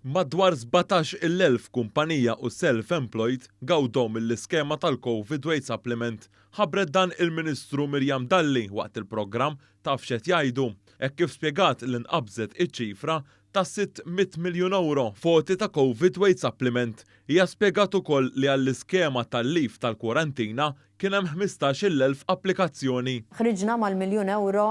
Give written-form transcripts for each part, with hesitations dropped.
Madwar 17,000 kumpanija u self-employed gawdew mill-iskema tal-Covid Wage Supplement. Ħabbret dan il-Ministru Miriam Dalli waqt il-programm Taf X'Qed Jgħidu, hekk kif spjegat li nqabżet iċ-ċifra ta' 600 miljun ewro f'għoti ta' Covid Wage Supplement. Hija spjegat ukoll li għall-iskema tal-leave tal-kwarantina kien hemm 15,000 applikazzjoni. Ħriġna mal-miljun ewro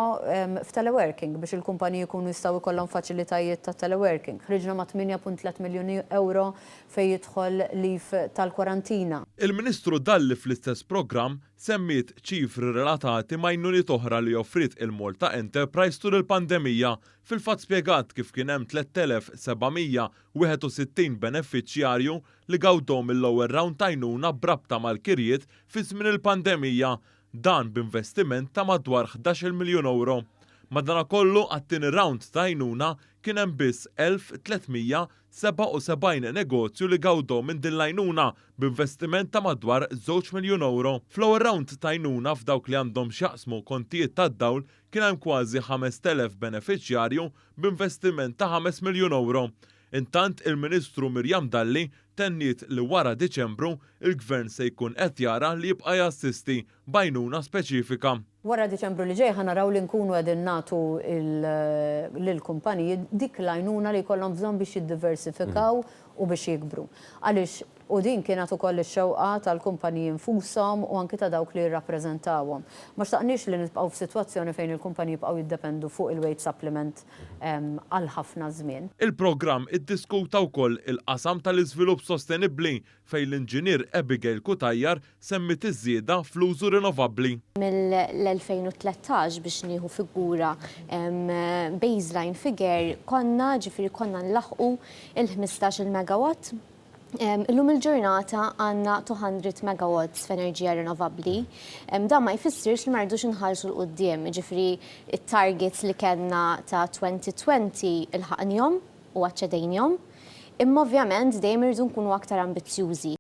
f'teleworking biex il-kumpaniji jkunu jistgħu jkollhom faċilitajiet ta' teleworking. Ħriġna ma' 8.3 miljun ewro fejn jidħol leave tal-kwarantina. Il-Ministru Dalli fl-istess programm semmiet ċifri relatati ma' għajnuniet oħra li offriet il-Malta Enterprise tul il-pandemija. Fil-fatt spjegat kif kien hemm 3,761 benefiċjarju li gawdew mill-ewwel round ta' għajnuna b'rabta mal-kirjiet fi żmien il-pandemija, dan b'investiment ta' madwar 11-il miljun ewro. Madanakollu għat-tieni round ta' għajnuna kien hemm biss 1,377 negozju li gawdew minn din l-għajnuna b'investiment ta' madwar żewġ miljun ewro. Fl-ewwel round ta' għajnuna f'dawk li għandhom x'jaqsmu kontijiet tad-dawl kien hemm kważi 5,000 benefiċjarju b'investiment ta' 5 miljun ewro. Intant il-Ministru Miriam Dalli tenniet li wara Diċembru il-Gvern se jkun qed jara li jibqa' jassisti b'għajnuna speċifika. Wara Diċembru li ġej ħa naraw li nkunu qegħdin nagħtu lill-kumpaniji dik l-għajnuna li jkollhom bżonn biex jiddiversifikaw u biex jikbru. Għaliex u din kienet ukoll ix-xewqa tal-kumpaniji nfushom u anki ta' dawk li jirrappreżentawhom. Ma xtaqniex li nibqgħu f'sitwazzjoni fejn il-kumpaniji jibqgħu jiddependu fuq il-wage supplement għal ħafna żmien. Il-programm iddiskuta wkoll il-qasam tal-iżvilupp sostenibbli fejn l-Inġinier Abigail Cutajar semmiet iż-żieda fl-użu rinnovabbli. Mill-2013 biex nieħu figura baseline figure konna ġifieri konna nlaħqu il-15 il-megawatt. Illum il-ġurnata għandna 200 megawatts f'enerġija rinnovabbli. Dan ma jfissirx li ma rridux inħarsu 'l quddiem, ġifieri it-targets li kellna ta' 2020 ilħaqnihom u eċċedejnihom. Imma ovvjament dejjem irridu nkunu aktar ambizzjużi.